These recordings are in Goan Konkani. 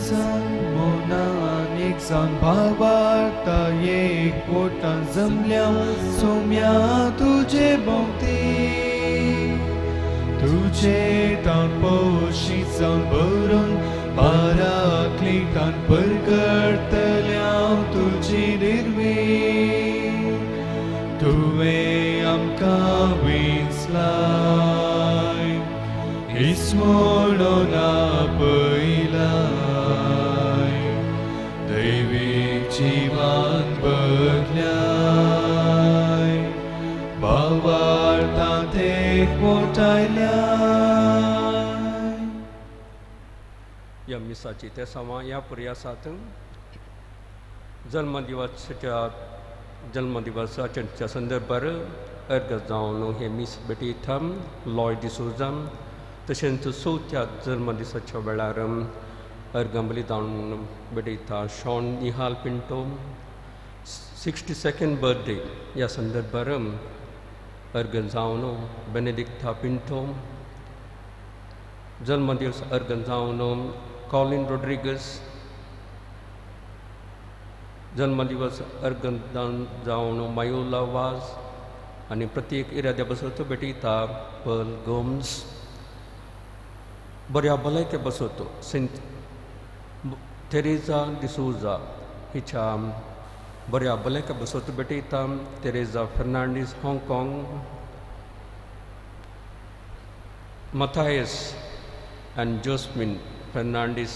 सांग मोनान एक जावन भावार्ता एक पोटान जमल्या सोम्या तुजे भोंवती तुजे तान पोशी जावन भरून पाराक्लितान परगटतल्या तुजी निर्वी तुवें आमकां विंचलाय इस्मोणोन आपयलाय दैवीक जिवान बदल्याय भावार्थांत एकवटायल्याय. ह्या मिसाची तेसांवां ह्या पुर्यासात जल्मदिवसाच्या संदर्भार अर्घ जावन हे मीस भेटयता लॉय डिसोजा. तशेंच चवथ्या जल्मदिसाच्या वेळार अर्घंबली जावन भेटयता Sean Nihal Pinto. 62nd birthday ह्या संदर्भार अर्घ जावन बेनेडिक्ता पिंटो. जल्मदिवस अर्घ जावन कॉलिन रोड्रिगस. जल्मदिवस अर्घ जावन मायोला वाज. आनी प्रत्येक इराद्या बसोत भेटयता पर्ल गोम्स. बऱ्या भलायके बसोतो सेंट तेरेजा डिसोजा हिच्या बऱ्या भलायके बसोत भेटयता Teresa Fernandes Hong Kong. Matthias आनी जोस्मिन फेर्नांडीस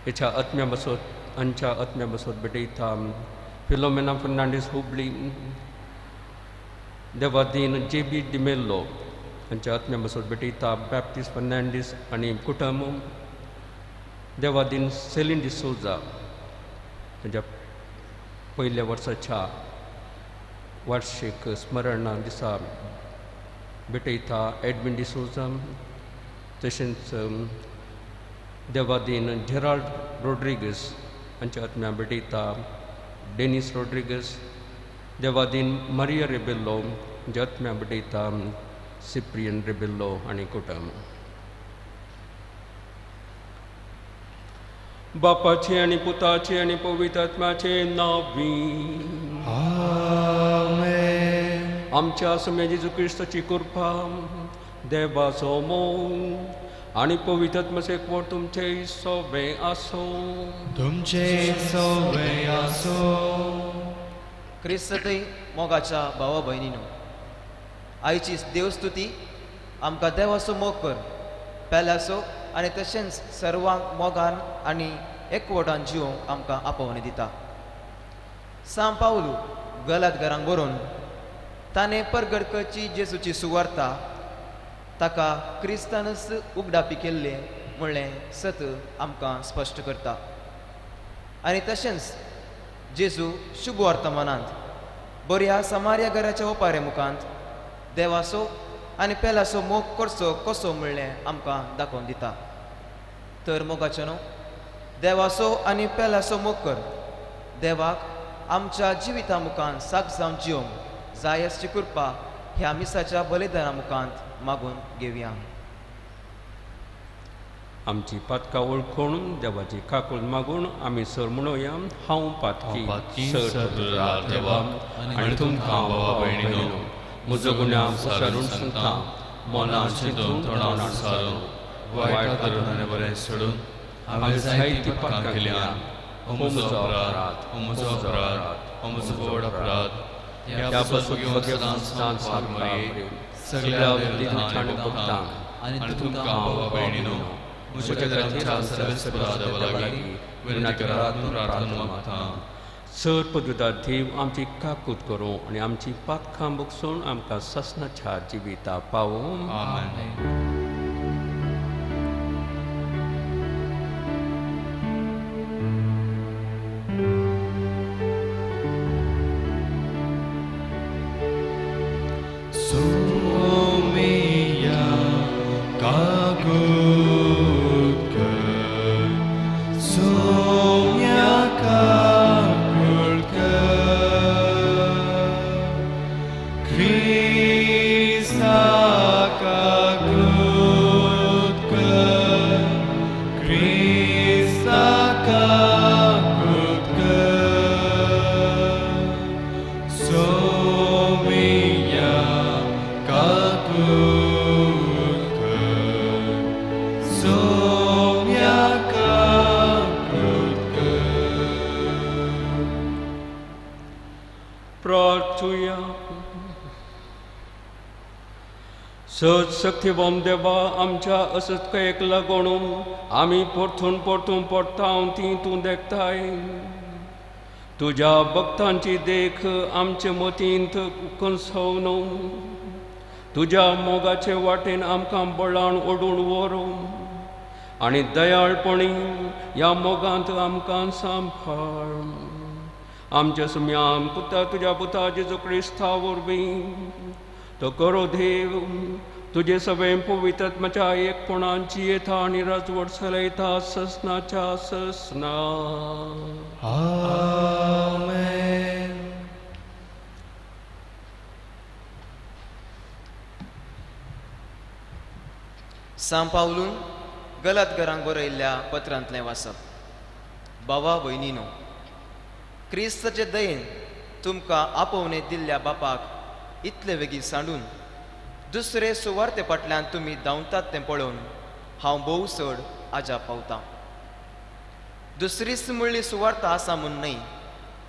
हिच्या आत्म्या बसोत हांच्या आत्म्या बसोत भेटयता फिलोमेना फेर्नांडीस हुबळी. देवादीन जे बी डिमेल्लो हांच्या आत्म्या बसोत भेटयता बॅप्टीस फेर्नांडीस आनी कुटुंब. देवादीन सेलीन डिसोजा हांच्या पयल्या वर्साच्या वार्षीक स्मरणा दिसा भेटयता एडविन डिसोजा. तशेंच देवादीन जेराल्ड रोड्रिगस हांच्या आत्म्या भेटयता डेनीस रोड्रिगस. देवादीन मारिया रेबेल्लो हांच्या आत्म्या भेटयता सिप्रियन रेबेल्लो आनी कुटुंब. बापाचे आनी पुताचे आनी पवित्र आत्म्याचे नांवी आमेन. आमच्या स्वामी जेजू क्रिस्ताची कृपा, देवाचो मोग आनी पवित्र आत्म्याचो एकवट तुमचे सोबें आसूं. तुमचे सोबें आसूं. क्रिस्तय मोगाच्या भावा भयणीनो, आयची देवस्तुती आमकां देवाचो मोग कर पेल्याचो आनी तशेंच सर्वांक मोगान आनी एकवटान जिवंक आमकां आपोवणी दिता. सांव पावलू गलात घरांक बरोवन ताणें परगट करची जेजूची सुवार्ता ताका क्रिस्तानच उगडापी केल्लें म्हणलें सत आमकां स्पश्ट करता. आनी तशेंच जेजू शुभ वर्तमानांत बऱ्या समार्या घराच्या ओपारे मुखांत देवाचो आनी पेल्याचो मोग करचो कसो म्हणलें आमकां दाखोवन दिता. तर मोगाचो न्हू देवाचो आनी पेल्याचो मोग कर देवाक आमच्या जिविता मुखान साक जावन जिवंक जाय आसची कृपा ह्या मिसाच्या बलिदाना मुखांत मागून घेवया. आमची पातकां वळखून देवाची काकूळ मागून आमी सर म्हणोया, हांव पातकी सर देवा आनी तुमकां भावा भयणीनो म्हजो गुन्यांव विचारून सांगता, मनान चिंतून तोंडान सारून वायट करून आनी बरें सोडून हांवें जायतीं पातकां केल्यां. हो म्हजो अपराध, हो म्हजो अपराध, हो म्हजो व्हड अपराध. ह्या पासून घेवन सदांच सामकार मरये सगळ्या देवतांक आनी भक्तांक आनी तुमकां भावा भयणीनो म्हज्या खातीर आमच्या सर्वेस्परा देवा लागीं विनंती करात म्हूण प्रार्थना मागता. सर पदुदा देव आमची काकूत करूं आनी आमची पातकां भोगसून आमकां सासणाच्या जिविता पावूं. आमेन. सोम्या काकूत कर, सोम्या काकूत कर, क्रिस्ता काकूत कर, क्रिस्ता प्रार्थुया. सत शक्तिवम देवा, आमच्या असत्कायेक लागून आमी परतून परतून पडटा ती तूं देखताय. तुज्या भक्तांची देख आमचे मतींत कंसोवन तुज्या मोगाचे वाटेन आमकां बळान ओडून व्हरूं आनी दयाळपणी ह्या मोगांत आमकां सांबाळ. आमच्या सुम्याम पुता तुज्या पुता जेजू क्रिस्ता वरवीं तो करो देव तुजे सगळें पवित्रात्म्याच्या एकपणाची येता आनी राजवट चलयता ससनाच्या ससना. आमेन. सांव पावलून गलतगरांक बरयल्ल्या पत्रांतलें वाचप. बाबा भयणीनो, क्रिस्ताचे दयेन तुमकां आपोवणे दिल्ल्या बापाक इतले वेगीं सांडून दुसरे सुवार्ते फाटल्यान तुमी धांवतात तें पळोवन हांव भोव चड आजाप पावतां. दुसरीच म्हणली सुवार्ता आसा म्हूण न्हय,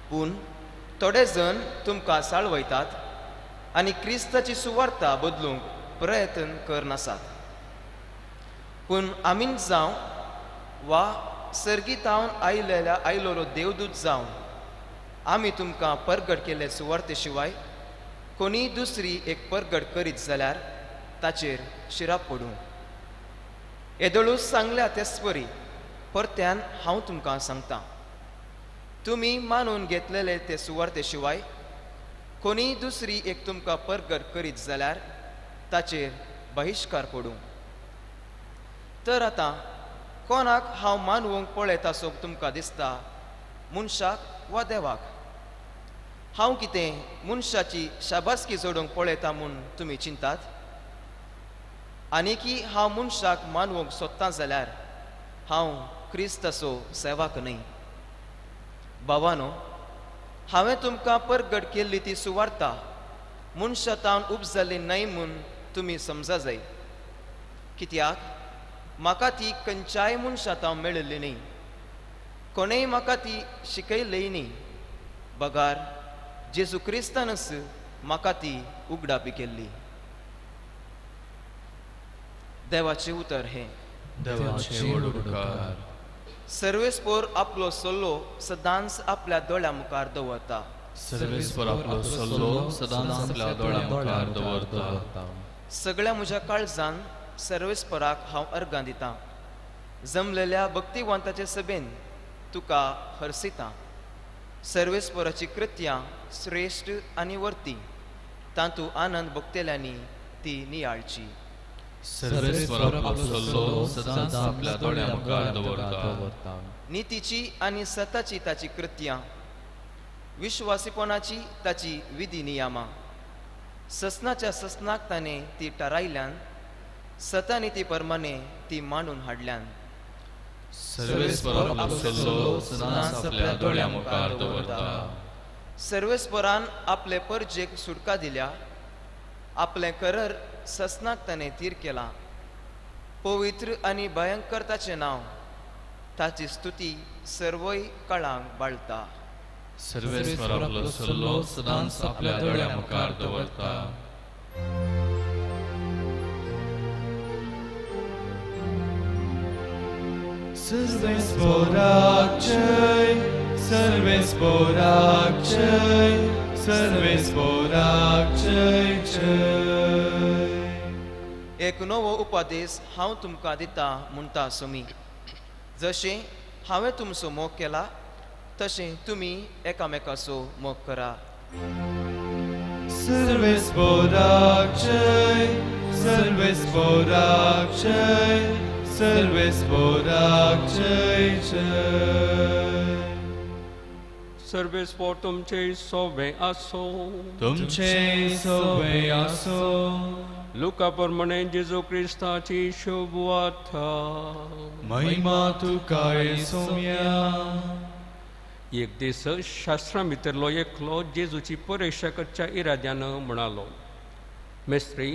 पूण थोडे जण तुमकां साळवयतात आनी क्रिस्ताची सुवार्ता बदलूंक प्रयत्न करनासात. पूण आमीच जावं वा सर्गीतावन आयलेलो देवदूत जावं, आमी तुमकां परगट केल्ले सुवार्ते शिवाय कोणीय दुसरी एक परगट करीत जाल्यार ताचेर शिराप पडूं. येदोळूच सांगल्या तेच परी परत्यान हांव तुमकां सांगता, तुमी मानून घेतलेले ते सुवार्ते शिवाय कोणीय दुसरी एक तुमकां परगट करीत जाल्यार ताचेर बहिश्कार पडूं. तर आतां कोणाक हांव मानवूंक पळयता सो तुमकां दिसता, मनशाक वा देवाक? हांव कितें मनशाची शाबासकी जोडूंक पळयता म्हूण तुमी चिंतात? आनीकी हांव मनशाक मानवूंक सोदतां जाल्यार हांव क्रिस्ताचो सेवाक न्हय. बाबानो, हांवें तुमकां परगट केल्ली ती सुवार्ता मनशा तावन उपजाल्ली न्हय म्हूण तुमी समजा जाय. कित्याक म्हाका ती खंयच्याय मनशा तावन मेळिल्ली न्हय, कोणेय म्हाका ती शिकयल्लीय न्हय, बगार जेजू क्रिस्तानच म्हाका ती उगडापी केल्ली. देवाचें उतर हें. देवाचे उपकार. सर्वेस्पोर आपलो सल्लो सदांच आपल्या दोळ्या मुखार दवरता. सर्वेस्पोर आपलो सल्लो सदांच आपल्या दोळ्या मुखार दवरता. सगळ्या म्हज्या काळजान सर्वेस्पराक हांव अर्गां दितां. जमलेल्या भक्तिवंताचे सभेन तुका हरसितां. सर्वेस्पराची कृत्यां श्रेश्ठ आनी वर्ती, तातूंत आनंद भोगतल्यांनी ती नियाळची. सर्वेस्पर आपलो सल्लो सदांच आपल्या दोळ्या मुखार दवरता. नितीची आनी सताची ताची कृत्यां, विश्वासीपणाची ताची विधी नियमां, ससनाच्या ससनाक ताणें ती थारायल्यान, सतानी ती परमाने ती मांडून हाडल्यान. सर्वेस्पर आपलो सल्लो सदांच आपल्या दोळ्या मुखार दवरता. सर्वेस्परान आपले परजेक सुटका दिल्या, आपलें करर ससनाक ताणें थीर केलां. पवित्र आनी भयंकर ताचें नांव, ताची स्तुती सर्वय काळांक बाळता. सर्वेस्पर आपलो सल्लो सदांच आपल्या दोळ्या मुखार दवरता. सर्वेस्पराक जय, सर्वेस्पराक जय, सर्वेस्पराक जय जय. एक नवो उपदेश हांव तुमकां दिता म्हणटा सुमी, जशें हांवें तुमचो मोग केला तशें तुमी एकामेकाचो मोग करा. सर्वेस्पराक जय, सर्वेस्पराक जय, सर्वेस्पराक जय जय. सर्वेस्पोर तुमचे सोवे आसो. तुमचे सोवे आसो. लुका प्रमाणे जेजू क्रिस्ताची शुभवार्ता. महिमा तुका सोम्या. एक दीस शास्त्रा भितरलो एकलो जेजूची परिक्षा करच्या इराद्यान म्हणालो, मेस्त्री,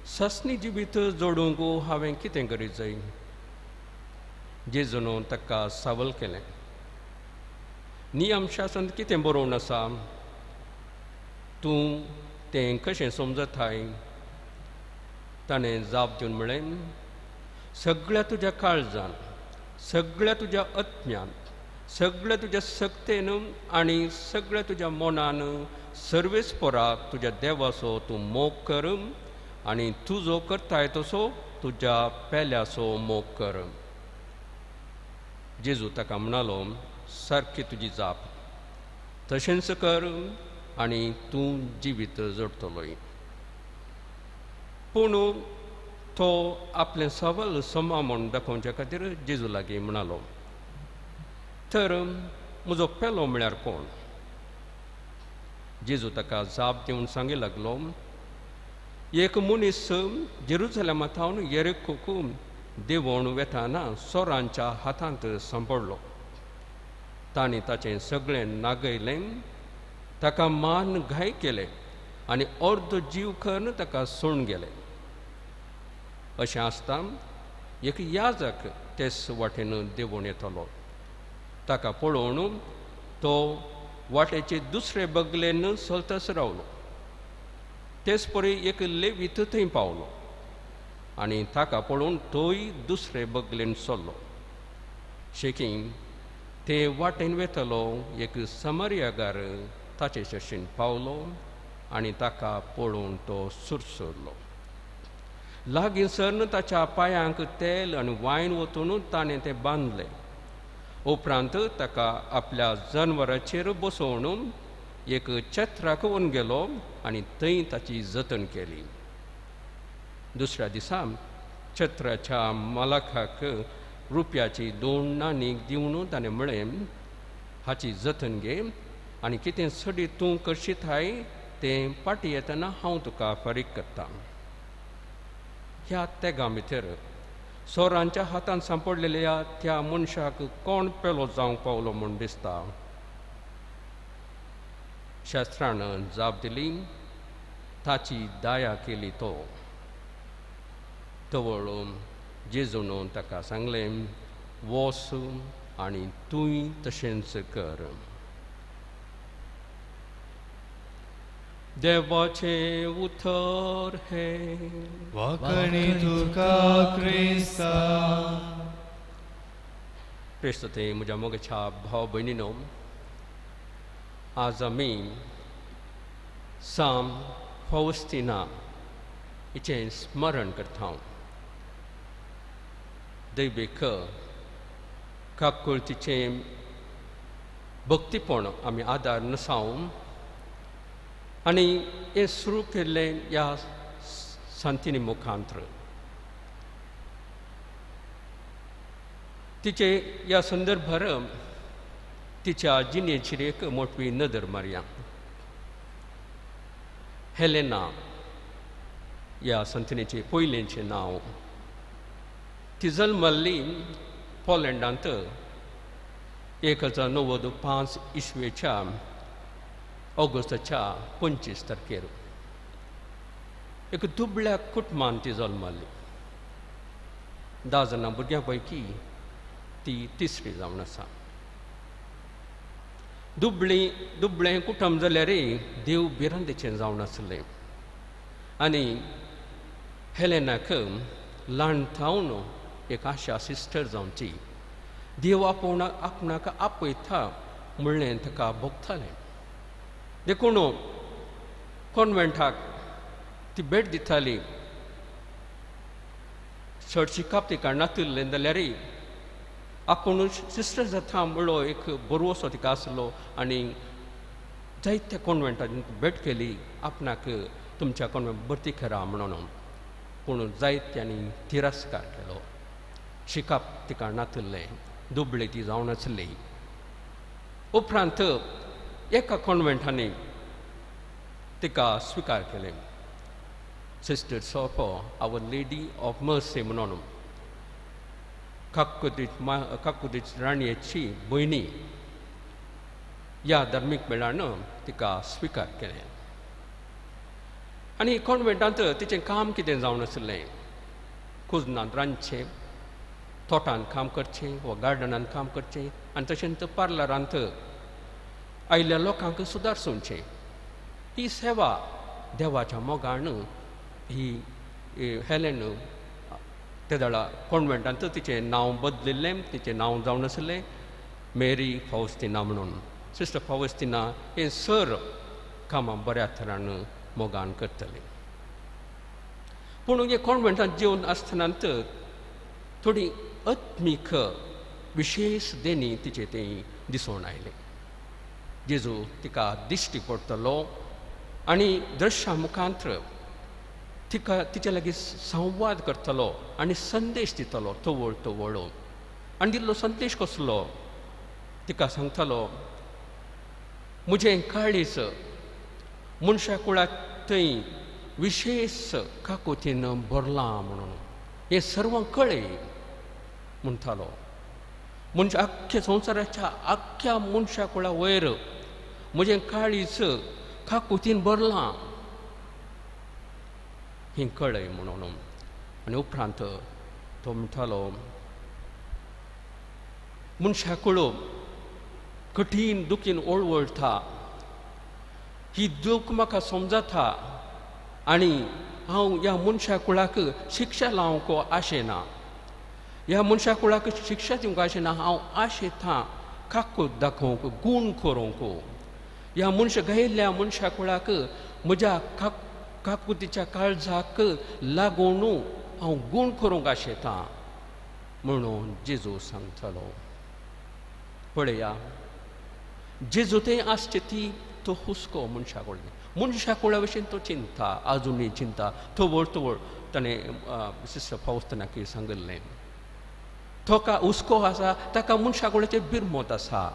सासणी जिवीत जोडूंक हांवें कितें करीत जाय? जेजून ताका सावल केलें, नियम शासन कितें बरोवन आसा? तूं तें कशें समजताय? ताणें जाप दिवन म्हळें, सगळ्या तुज्या काळजान, सगळ्या तुज्या आत्म्यान, सगळ्या तुज्या सक्तेन आनी सगळ्या तुज्या मनान सर्वेस्पराक तुज्या देवाचो तूं मोग कर आनी तुजो करताय तसो तुज्या पेल्याचो मोग कर. जेजू ताका म्हणालो, सारकी तुजी जाप, तशेंच कर आनी तूं जिवीत जोडटलोय. पूण तो आपलें सवाल समा म्हूण दाखोवच्या खातीर जेजू लागीं म्हणालो, तर म्हजो पेलो म्हळ्यार कोण? जेजू ताका जाप दिवन सांगी लागलो, एक मनीस जेरुजलेमा थावन येरिकोक देंवोन वेताना चोरांच्या हातांत सांपडलो. तांणी ताचें सगळें नागयलें, ताका मान घाय केले आनी अर्द जीव करून ताका सोडून गेले. अशें आसता एक याजक तेच वाटेन देंवोन येतलो. ताका पळोवन तो वाटेचे दुसरे बगलेन चलतच रावलो. तेच परी एक लेवीत थंय पावलो आनी ताका पळोवन तोय दुसरे बगलेन चल्लो. शेकी ते वाटेन वेतलो एक समर्यागार ताचे शशीन पावलो आनी ताका पळोवन तो सुरसुरलो. लागीं सरन ताच्या पांयांक तेल आनी वायन वतून ताणें तें बांदलें. उपरांत ताका आपल्या जनवराचेर बसोवन एक छत्राक व्हरून गेलो आनी थंय ताची जतन केली. दुसऱ्या दिसा छत्राच्या मालकाक रुपयाची 2 नाणी दिवन ताणें म्हळें, हाची जतन घे आनी कितें सडी तूं करशीताय तें फाटीं येतना हांव तुका फारीक करता. ह्या तेगां भितर चोरांच्या हातान सांपडलेल्या त्या मनशाक कोण पेलो जावंक पावलो म्हूण दिसता? शास्त्रान जाप दिली, ताची दया केली तो. तवळ जेजून ताका सांगलें, वोस आनी तूंय तशेंच कर. देवाचें उतर हें. वाकणी तुका क्रिस्ता. क्रिस्त ते म्हज्या मोगाच्या भाव भयणीनो, आज आमी साम फौस्तिना हिचें स्मरण करता. दैवीक काकुळतीचें भक्तीपण आमी आदार नसावन आनी हें सुरू केल्लें ह्या सांतिनी मुखांत्र. तिचे ह्या संदर्भार तिच्या जिणेचेर एक मोटवी नदर मारया. हेलेना ह्या संतिनीचें पयलेंचें नांव. ती जल्मल्ली पोलंडांत 1095 इसवेच्या ऑगस्टाच्या 25 तारखेर. एक दुबळ्या कुटुंबान ती जल्मल्ली. 10 जाणां भुरग्यां पैकी ती तिसरी जावन आसा. दुबळें कुटुंब जाल्यार देव भिरांतेचें जावन आसलें आनी हेलेनाक ल्हान थावन एक आशा सिस्टर जावची, देव आपोवणा आपणाक आपयता म्हणलें ताका भोगतालें. देखून कॉन्वेंटाक ती भेट दिताली. चड शिकप तिका नातिल्लें जाल्यार आपूण सिस्टर जाता म्हणलो एक बरोसो तिका आसलो आनी जायत्या कॉन्वेंटान भेट केली आपणाक तुमच्या कॉन्वेंट भरती करा म्हणून. पूण जायत्यांनी तिरस्कार केलो. शिकप तिका नातिल्लें, दुबळी ती जावन आसली. उपरांत एका कॉन्वेंटांनी तिका स्विकार केलें, Sisters of Our Lady of Mercy म्हणून. काकुतीच राणयेची भयणी ह्या धार्मीक मेळान तिका स्विकार केलें. आनी कॉन्वेंटांत तिचें काम कितें जावन आसलें, कुजनांत रांदचें, तोटांत काम करचें वा गार्डनांत काम करचें आनी तशेंच पार्लरांत आयिल्ल्या लोकांक सुदारसोवचें. ही सेवा देवाच्या मोगान ही हेलेन तेदळा कॉन्वेंटांत तिचें नांव बदलिल्लें, तिचें नांव जावन आसलें मेरी फावस्तिना म्हणून. सिस्टर फावस्तिना हें सर कामां बऱ्या थरान मोगान करतलें. पूण हे कॉन्वेंटांत जेवन आसतनात थोडी आत्मीक विशेश देणी तिचे तें दिसून आयलें. जेजू तिका दिश्टी पडटलो आनी दृश्या मुखांत्र तिका तिचे लागीं संवाद करतलो आनी संदेश दितलो तवळ तवळ. आनी दिल्लो संदेश कसलो? तिका सांगतालो, म्हजें काळीज मनशा कुळाक थंय विशेश काकुतीन भरलां म्हणून हें सर्व कळय म्हणटालो. म्हणजे आख्ख्या संवसाराच्या आख्ख्या मनशा कुळा वयर म्हजें काळीज काकुतीन भरलां हें कळय म्हणून. आनी उपरांत तो म्हणटालो, मनशा कुळ कठीण दुखीन ओळवळटा, ही दूख म्हाका समजता आनी हांव ह्या मनशा कुळाक शिक्षा लावंक आशेना, ह्या मनशा कुळाक शिक्षा दिवंक आशेना, हांव आशेता काकूत दाखोवंक, गूण करूंक. ह्या मनशा गायिल्ल्या मनशा कुळाक म्हज्या काकुतीच्या काळजाक लागून हांव गूण करूंक आशेता म्हणून जेजू सांगतालो. पळया, जेजू थंय आसचे ती तो हुस्को मनशा कडल्यान, मनशा कुळा विशीं तो चिंता, आजुनूय चिंता. तवळ तवळ ताणें सिस्टर फावस्तिनाक सांगिल्लें, तो हुस्को आसा ताका मनशा कुळाचेर बिरमत आसा.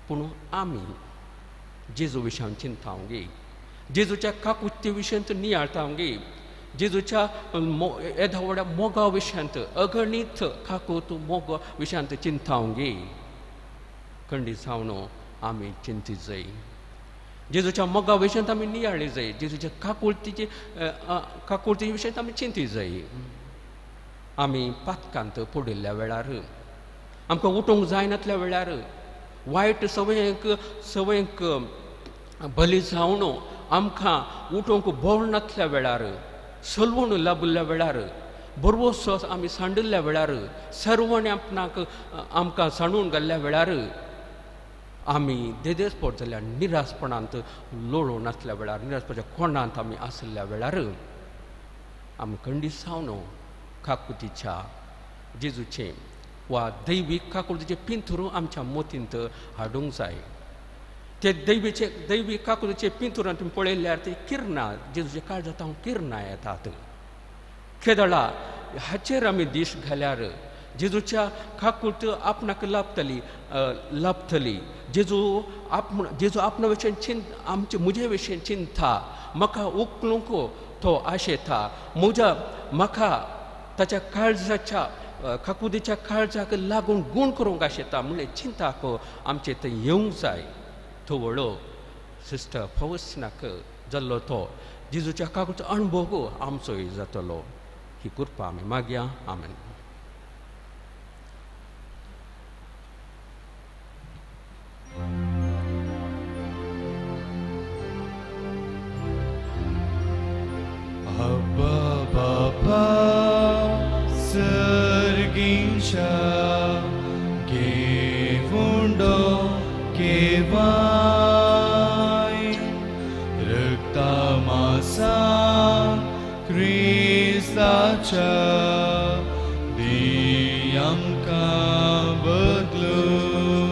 पूण आमी जेजू विशीं चिंता गे, जेजूच्या काकुत्ती विशयांत नियाळता गे, जेजूच्या येदा व्हडा मोगा विशयांत, अगणीत काकूत मोगा विशयांत चिंता गे. खंडीत जावन आमी चिंतीत जाय, जेजूच्या मोगा विशयांत आमी नियाळी जाय, जेजूच्या काकुळतीचे काकुळती विशयांत आमी चिंतीत जाय. आमी पातकांत पडिल्ल्या वेळार, आमकां उठूंक जायनातल्या वेळार, वायट संवयेक बली जावन आमकां उठोवंक बोळ नासल्या वेळार, सलवण लाबिल्ल्या वेळार, बरवसो आमी सांडिल्ल्या वेळार, सर्वणे आपणाक आमकां सांडून घाल्ल्या वेळार, आमी देदेस्पोट जाल्यार निरासपणांत लोळून आसल्या वेळार, निरासपणाच्या कोणांत आमी आशिल्ल्या वेळार, आमी खंडीत जावन काकुतीच्या जेजूचें वा दैवीक काकुळतीचें पिंथूर आमच्या मोतींत हाडूंक जाय. ते दैवीक काकुळतीचे पिंथुरान तुमी पळयल्यार ते किरणां जेजूच्या काळजांत हांव किरणां येतात. केदळा हाचेर आमी दीस घाल्यार जेजूच्या काकूट आपणाक लाभतली लाभतली. जेजू जेजू आपणा विशयन आमचे म्हजे विशयन चिंता, म्हाका उखलूंक तो आशेता, म्हज्या म्हाका ताच्या काळजाच्या काकुतीच्या काळजाक लागून गूण करूंक आशेता म्हणलें चिंताक आमचे थंय येवंक जाय. थवळो सिस्टर फावस्तिनाक जाल्लो तो जेजूच्या काकुतीचो अणभव आमचोय जातलो. ही कृपा आमी मागया. आमेन. अब्बा बाबा सर्गींच्या घेवंडो केवाय रक्ता मासा क्रिस्ताच्या दी आमकां बदलून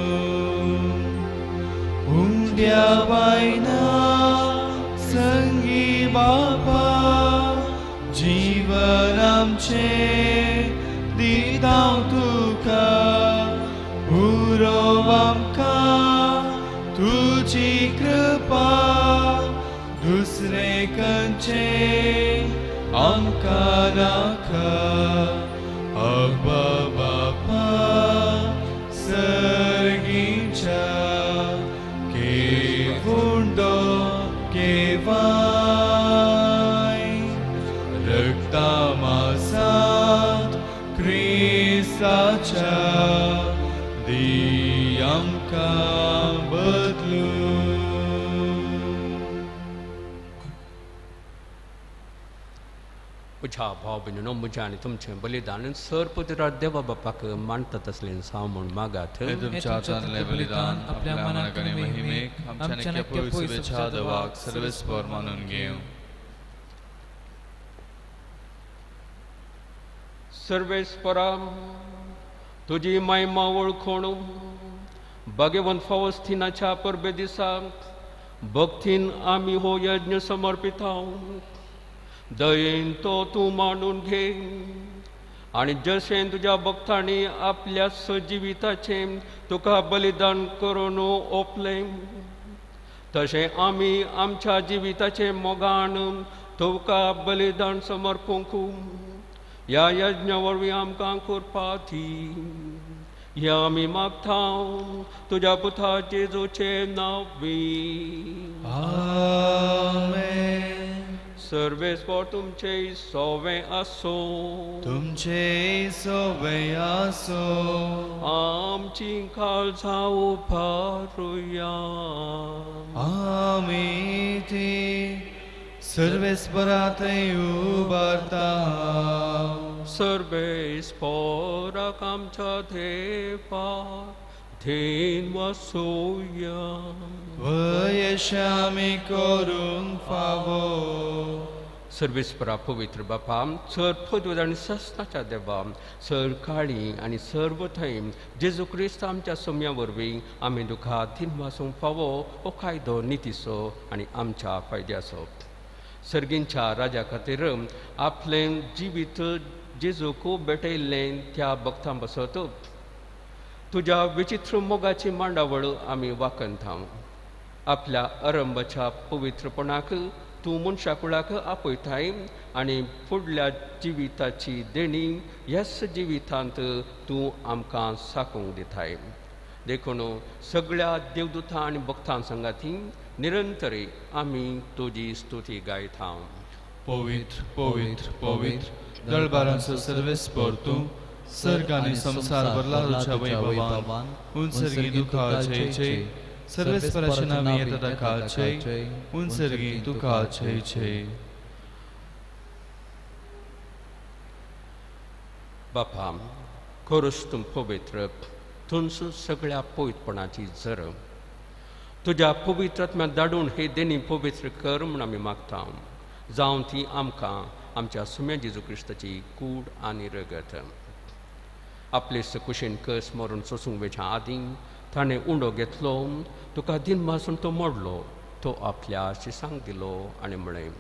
उंड्या बायना संगी बापा जीवन आमचे दितां तुका, पुरो आमकां तुजी कृपा, दुसरे खंयचे आमकां नाका. अब्बा बापा सर्गींच्या केवुंडो केवाय रक्ता मासात क्रिस्ताच्या दी आमकां बदलून. म्हज्या भाव भयणीनो, म्हज्या आनी तुमचें बलिदान सर पवित्र देवा बापाक मानता तसलें जावं म्हूण मागात. तुमच्या हातांतलें बलिदान आपल्या मनाक आनी महिमेक आमच्या पवित्र शुभेच्छा देवाक सर्वेस्पर मानून घेवं. सर्वेस्परा, तुजी महिमा वळखून भाग्यवंत फावस्तिनाच्या परबे दिसा भक्तीन आमी हो यज्ञ समर्पिता. दयेन तो तूं मांडून घे आनी जशें तुज्या भक्तांनी आपल्या सजिविताचें तुका बलिदान करून ओंपलें तशें आमी आमच्या जिविताचें मोगान तुका बलिदान समर्पूंक ह्या यज्ञा वरवीं आमकां कृपा दी. ह्या आमी मागता तुज्या पुता जेजूचें नांवी. आमेन. सर्वेस्पर तुमचे सोवे आसो. तुमचे सोवे आसो. आमची काळजां उबारुया. आमी ती सर्वेस्परा थंय उबारता. सर्वेस्पराक आमच्या देवा then वसोया. वयशामी करूंक फावो. सर्वेस्परा पवित्र बापा, सर पदवी आनी सस्नाच्या देवा, सर काळी आनी सर्व थंय जेजू क्रिस्त आमच्या सोम्या वरवीं आमी तुका दिन वासूंक फावो हो कायदो नितीचो आनी आमच्या फायद्याचो. सर्गींच्या राजा खातीर आपलें जिवीत जेजूक भेटयल्लें त्या भक्तां बसत तुज्या विचित्र मोगाची मांडावळ आमी वाकंता. आपल्या अरंबाच्या पवित्रपणाक तूं मनशा कुळाक आपयताय आनी फुडल्या जिविताची देणी ह्याच जिवितांत तूं आमकां साकूंक दिताय. देखून सगळ्या देवदूतां आनी भक्तां संगाती निरंतरे आमी तुजी स्तुती गायता. पवित्र पवित्र पवित्र दळबारांचो सर्वेस्पर तूं, सर्ग आनी संवसार भरला तुज्या वैभवान. उंचर्गी तुका जय जय. सर्वेस्पराच्या नांवान येता ताका जय. उंचर्गी तुका जय जय. बापा, खरोच तूं पवित्र, तूंच सगळ्या पवित्रपणाची झर. तुज्या पवित्र आत्म्याक धाडून हे देणी पवित्र कर म्हूण आमी मागता. जावं ती आमकां आमच्या सुम्या जेजू क्रिस्ताची कूड आनी रगत. आपले कुशीन कस मरून सोसूंक वेच्या आदीं ताणें उंडो घेतलो, तुका दिनवासून तो मोडलो, तो आपल्या शिसांक दिलो आनी म्हळें,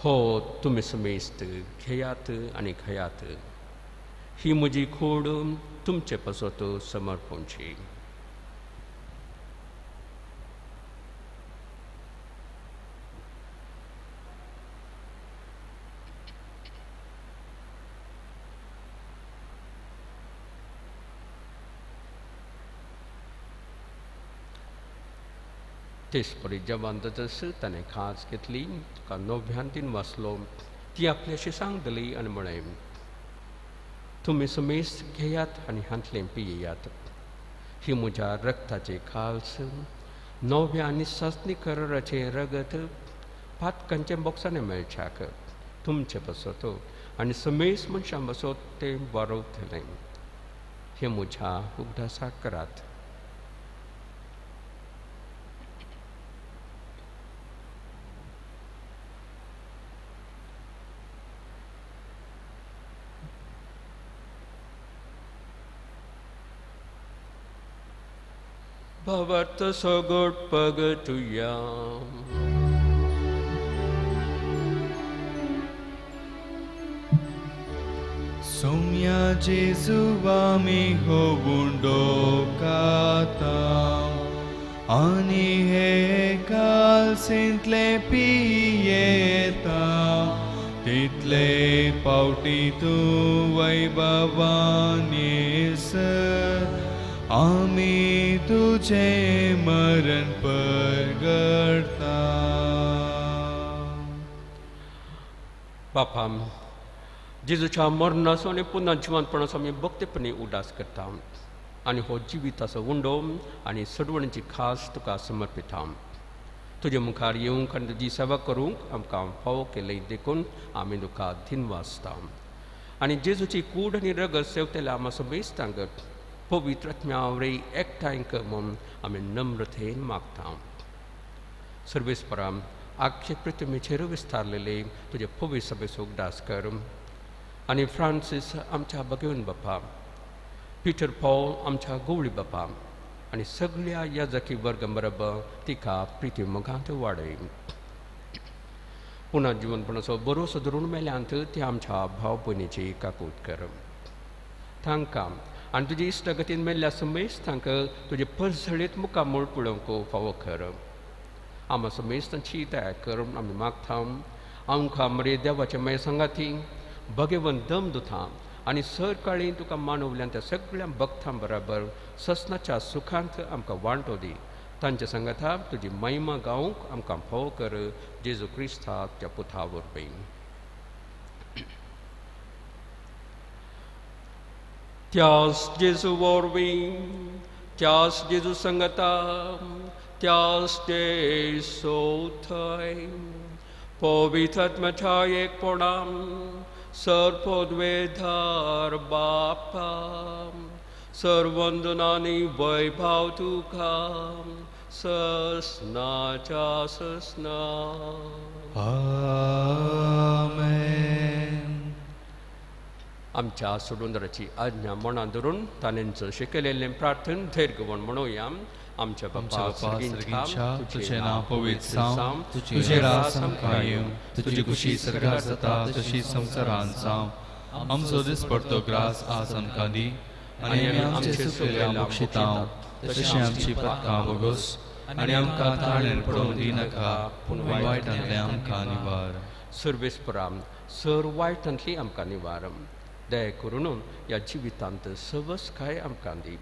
हो तुमी समेस्त घेयात आनी खायात, ही म्हजी कूड तुमचे पासत समर्पणची. तेच परी जेवण जातच ताणें खाज घेतली, तुका नव्यान दिन वाचलो, ती आपल्याशी सांगतली आनी म्हळें, तुमी समेस्त घेयात आनी हांतलें पियेयात, ही म्हज्या रक्ताची खाल्स, नव्या आनी सासणी कराराचें रगत पातकांच्या बोक्सांनी मेळच्याक तुमचे पासत आनी समेस्त मनशां पासत तें बरोवतलें. हें म्हज्या उगडासाक करात. भावार्थ सगोट पगतुया. सोम्या जेजू आमी हो उंडो खाता आनी हे कालसेंतले पियेता, तितले पावटी तूं वैभवान येसर आमी तुझें मरण परगडता. बापा, जेजूच्या मरणाचो आनी पुन्हा जिवंतपणाचो आमी भक्तीपणी उदास करता आनी हो जिविताचो उंडो आनी सडवणीची खास तुका समर्पिता. तुजे मुखार येवंक आनी तुजी सेवा करूंक आमकां फावो केली देखून आमी तुका धिनवासता. आनी जेजूची कूड आनी रगत सेवतल्या आमा समेस्तांक पवित्र आत्म्या वरवीं एकठांय कर म्हूण आमी नम्रतेन मागता. सर्वेस्परा आख्खे पृथ्वीचेर विस्तारलेले तुजे पवित्र सभेचो उगडास कर आनी फ्रांसीस आमच्या भगेवन बापा, पिटर पॉल आमच्या गवळी बापा आनी सगळ्या याजकी वर्ग बरोबर तिका प्रिती मोगांत वाडय. पुनः जिवनपणाचो बरोसो धरून मेल्यांत ती आमच्या भाव भयणीची काकूत कर. तांकां आनी तुजी इश्टगतीन मेल्ल्या समेस्त तांकां तुजे परजळीत मुखामूळ पळोवंक फावो कर. आमा समेस्तांची दया कर आमी मागता. आमकां मरे देवाचे मागीर सांगाती भगेवन दम दुथा आनी सरकाळी तुका मानवल्यान त्या सगळ्या भक्तां बराबर ससनाच्या सुखांत आमकां वांटो दी. तांच्या सांगाता तुजी महिमा गावंक आमकां फावो कर. जेजू क्रिस्ता त्या पुता वरवीं. त्यास जेजू वरवीं, त्यास जेजू संगता, त्यास जेसू थंय पवित्र आत्म्याच्या एकपणान सर्वोद्वेधार बापा सर्वंदनानी वैभव तुका ससनाच्या ससना. आमेन. आमच्या सोडूंदराची आज्ञा मनां धरून ताणेंच शिकयलेलें प्रार्थन धैर्य घेवन म्हणुया. आमच्या बापा सर्गींच्या, तुझें नांव पवित्र जावं, तुजें राज आमकां येवं, तुजी खुशी सर्गार जाता तशी संवसारांत जावं. आमचो दिसपडतो ग्रास आज आमकां दी आनी आमी आमचे चुकलेल्या बक्षितांव तशें आमची पथकां भोगोस आनी आमकां ताळेर पडोवंक दिनाका, पूण वायटांतलें आमकां निवार. सर्वेस्परा सर वायटांतली आमकां निवार. दया करून ह्या जिवितांत सवसकाय आमकां दी.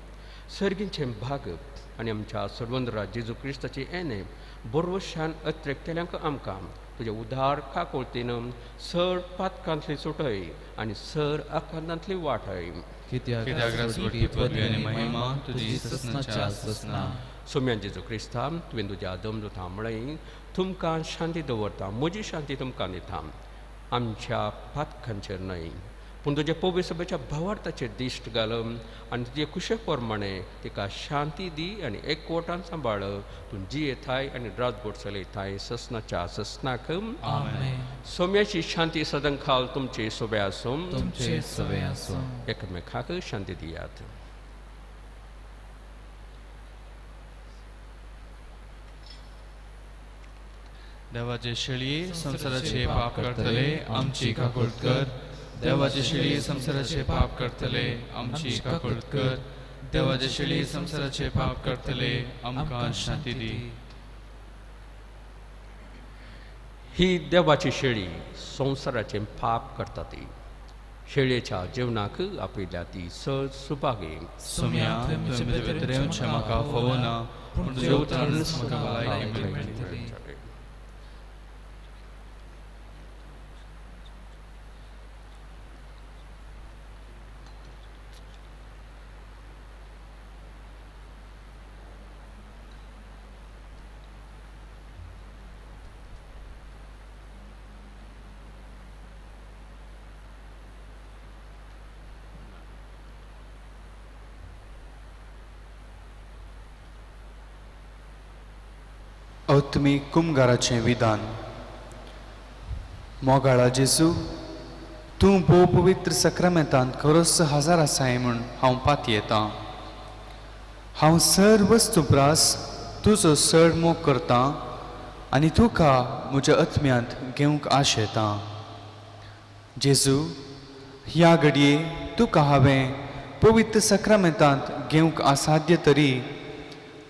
सर्गींचें भाग आनी आमच्या सर्वंद्रा जेजू क्रिस्ताची येणें बरोवशान अत्रेकतल्यांक आमकां तुज्या उदार काकोळतीन सर पातकांतली सुटय आनी सर आकांतांतली वाटय. सोम्यान जेजू क्रिस्ता तुवें तुज्या दमदुता म्हळें तुमकां शांती दवरता, म्हजी शांती तुमकां दिता. आमच्या पातकांचेर न्हय पूण तुज्या पवित्र सभेच्या भावार्थाचेर दिश्ट घाल आनी तुजे कुशे प्रमाणे तिका शांती दी आनी एकवटान सांबाळ. तूं जियेताय आनी राजबोट चलयताय ससनाच्या ससनाक. सोम्याची शांती सदंखाल तुमचे सोबे आसूं. एकमेकाक शांती दियात. देवाचे शेळी संवसाराचे पाप करतले आमची काकूळट कर. देवाचे शेळी संवसाराचे पाप करतले आमची काकूळट कर. देवाचे शेळी संवसाराचे पाप करतले आमकां शांती दी. ही देवाची शेळी संवसाराचे पाप करता ती शेळयेच्या जेवणाक आपयल्या ती सहज सुभागी. सोम्या, तुवें म्हजे भितर येवचें म्हाका फावना, पूण तुज्या उतरानच म्हाका भलायकी मेळटली. आत्मीक कुमगाराचें विधान. मोगाळा जेजू, तूं भोव पवित्र सक्रामेंतांत खरोच हजार आसाय म्हूण हांव पातयेतां. हांव सर वस्तू प्रास तुजो चड मोग करतां आनी तुका म्हज्या आत्म्यांत घेवंक आशेतां. जेजू, ह्या घडये तुका हांवें पवित्र सक्रामेंतांत घेवंक असाध्य तरी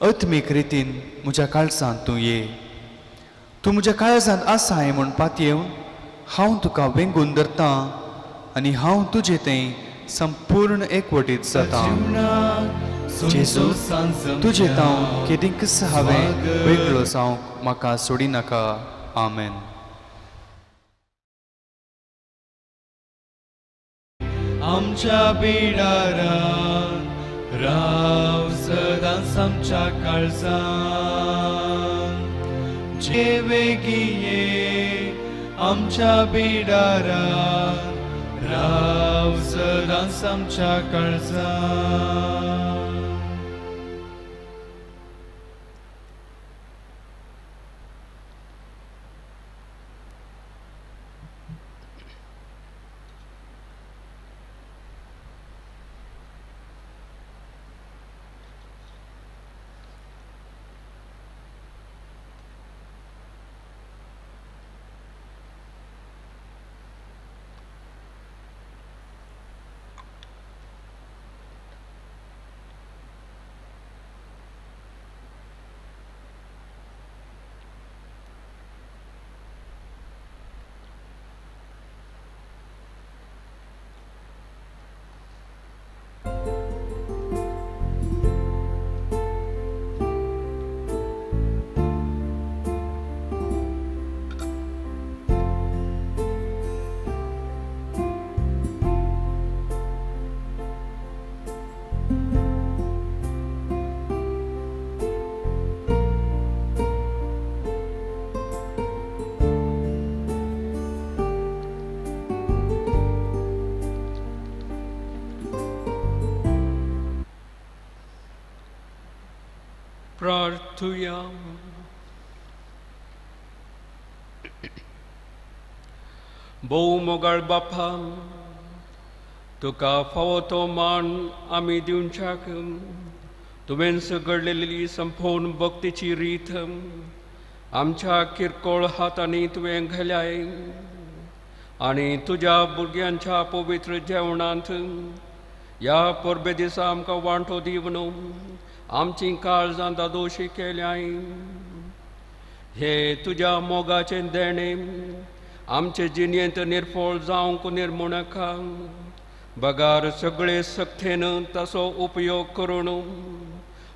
आत्मीक रितीन म्हज्या काळजांत तूं ये. तूं म्हज्या काळजांत आसाय म्हूण पातयेवन हांव तुका वेंगून धरतां आनी हांव तुजे थंय संपूर्ण एकवटीत जाता. जेजू, तुजे तांव केदींकच हांवें वेगळो जावंक म्हाका सोडिनाका. आमेन. आमच्या बिडारान राव सदांच आमच्या काळजान. तुझे वेगिये आमच्या बिडारान राव सदांच आमच्या काळजान. प्रार्थुया. भोव मोगाळ बापा, तुका फावो तो मान आमी दिवच्याक तुवेंच घडलेली संपूर्ण भक्तीची रीत आमच्या किरकोळ हातांनी तुवें घाल्याय आनी तुज्या भुरग्यांच्या पवित्र जेवणांत ह्या परबे दिसा आमकां वांटो दिवन आमची काळजां दादोशी केल्याय. हे तुज्या मोगाचें देणें आमचे जिणेंत निर्फळ जावंक निर्मुणाका, बगार सगळे सक्तेन ताचो उपयोग करून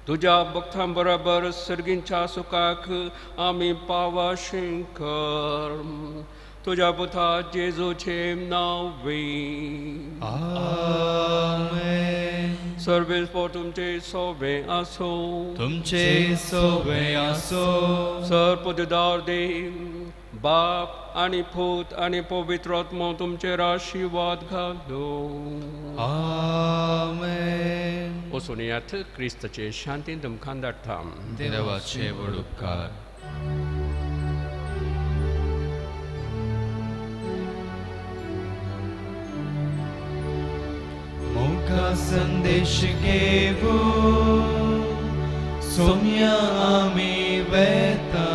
तुज्या भक्तां बरोबर सर्गींच्या सुखाक आमी पावाशें कर. तुज्या पुता जेजूचें नांव. आमेन. सर्वेस्पोर तुमचे सोवे आसो. तुमचे सोवे आसो. सर पददार देव बाप आनी पूत आनी पवित्र आत्मो तुमचेर आशिर्वाद घालो. आमेन. वचून येयात, क्रिस्ताचे शांतीन तुमकां धाडटा. देवाचे व्हड उपकार. मोगा संदेश घेवो सोम्या आमी वेता,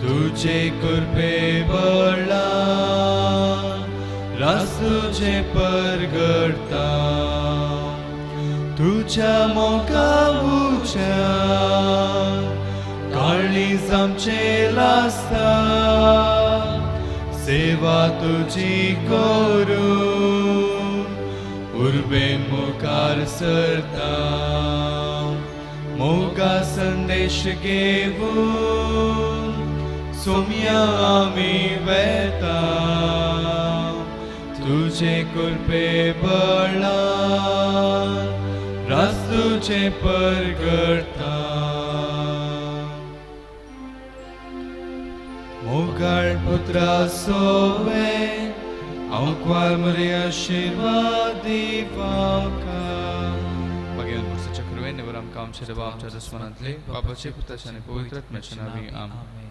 तुझे कृपे बळा रास तुझे परगडता, तुझ्या मोगा उच्या काळीज आमचे लासता, सेवा तुझी करून उर्बेन मुखार सरता. मोगा संदेश घेवन सोम्या आमी वेता, तुझे कृपे बळान रास तुझे परगडता. मोगाळ पुत्रा सोवे आंकवार मरे आशिर्वाद दिवका. भगवान पुरुषाच्या कृपेन निवर आमकां आमच्या देवा आमच्या दुस्मनांतले बापाचे पुताचे आनी पवित्र आत्म्याच्या नांवी. आमेन.